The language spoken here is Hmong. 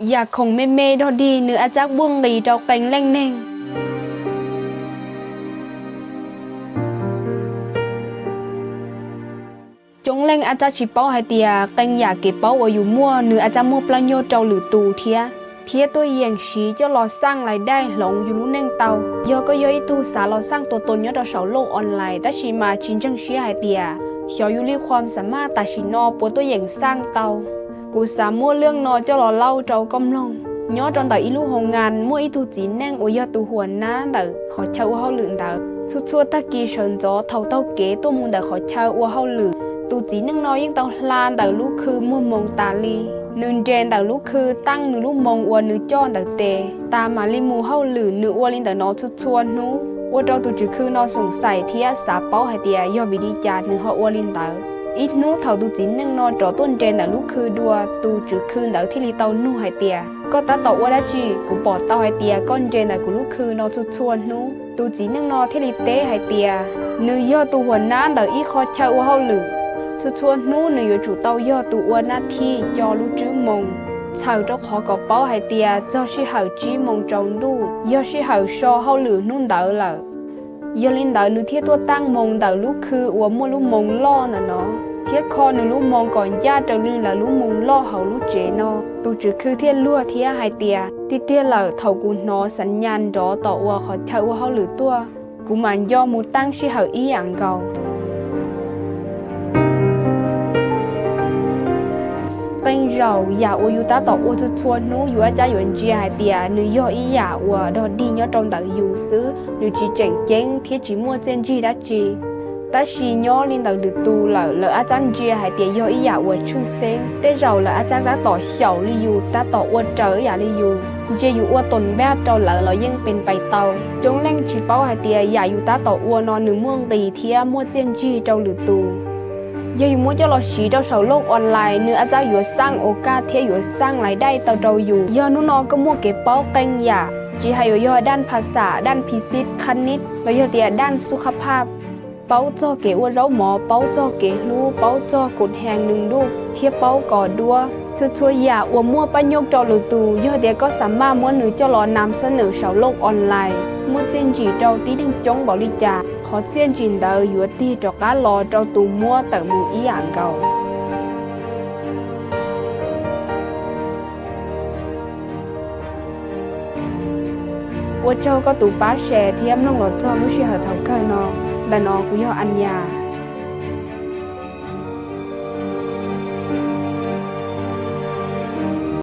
Yam khoom me me dog dig nws a tsab muaj nqis rau qee leej neeg. Coob leej a tsab tsis paub hais tias qee yam kev paub uas yus muaj nws a tsab muaj plab nyuag rau lwm tus thiab, thiab tuaj yeem siv coj los xaj lais daij hloov yus lub neej tau. Yog koj yog ib tug xav los xaj tua tau nyob rau saum loj online tab sis mas tsis ntseeg siab hais tias xyov yus li qhuam xam maj tam sim no puas tuaj yeem xaj tau, kuv xav muaj leej no coj los lau rau koj mloog. Nyob rau ntawm ib lub hoo ngas muaj ib tug txiv neej uas yog tus huam nab ntawm qhov chaw ua hauj lwm ntawd. Txhua txhua tag kis sawv ntxov thaum taug kev tuaj mus ntawm qhov chaw ua hauj lwm, tus txiv neej no yeej tau hla ntawm lub khw muag moos tas li. Nws nres ntawm lub khw taab nws lub moos uas nws coj ntawm tes tas mam li mus hauj lwm. Nws ua li ntawm no txhua txhua hnub, ua rau tus tswv khw no xoom xaim thiab xav paub hais tias yog vim li cas nws ho ua li ntawd. Ib hnub thaum tus txiv neej no rov tuaj nres ntawm lub khw dua, tus tswv khw ntawd thiaj li tau nug hais tias, koj tab tom ua dab tsi? Kuv pom tau hais tias koj nres ntawm kuv lub khw no txhua txhua hnub. Tus txiv neej no thiaj li teb hais tias, nws yog tus huam nab ntawm ib qho chaw ua hauj lwm. Txhua txhua hnub nws yuav tsum tau yog tus ua nab thib co lub tswb moos, txhawm rau qhov kom paub hais tias txog sij hawm tsib moos tsaus ntuj yog sij hawm so hauj lwm hnub ntawd lawm. Yog li ntawd nws thiaj tuaj taab moos ntawm lub khw uas muaj lub moos loj ntawm no, thiab kho nws lub moos kom ncaj raws li lawv lub moos loj hauv lub tsev no. Tus tswv khw thiaj luag thiab hais tias, tiag tiag lawm, thaum kuv hnov xav nyas nrov tom uas qhov chaw ua hauj lwm tuaj, kuv mam nco mus taab sij hawm ib yam nkaus. Qee zaum yam uas yus tab tom ua txhua txhua hnub yus a tsab yuav ntsia hais tias nws yog ib yam uas dog dig nyob rau ntawm yus xwb, nws tsis tseem ceeb thiab tsis muaj txiaj ntsig dab tsi. Tab sis nyob li ntawm lwm tus lawm, lawv a tsab ntsia hais tias yog ib yam uas tshwj xeeb. Tej zaum lawv a tsab tab tom xyaum li yus, tab tom ua raws ib yam li yus, ntsia yus ua toom npaj rau lawv los yeej pes pais tau. Coob leej tsis paub hais tias yam yus tab tom ua no nws muaj nqis thiab muaj txiaj ntsig rau lwm tus. Yog yus muab coj los siv rau saum loj online, nws a tsab yuav xaj ua kaj thiab yuav xaj lais daij tau rau yus. Yog hnub no koj muaj kev paub qee yam, tsis hais yuav yog daj pha xam, daj phi xib khab nib los yog tias daj xub khab phaj, paub txog kev ua zaub mov, paub txog kev hlub, paub txog kut hees nws duj thiab paub kos duab, txhua txhua yam uas muaj paj nyooj rau lwm tus, yog tias koj xav maj muab nws coj los nam xab nws saum loj online, muaj txiaj ntsim rau tib neeg coob npaum li cas, qhov txiaj ntsim ntawd yuav tig rov qab los rau tus muab tawm mus ib yam nkaus. Ua tsaug koj tus pab share thiab mloog los txog lub sij hawm thaum kawg no. Ntawm no kuv yog Anya.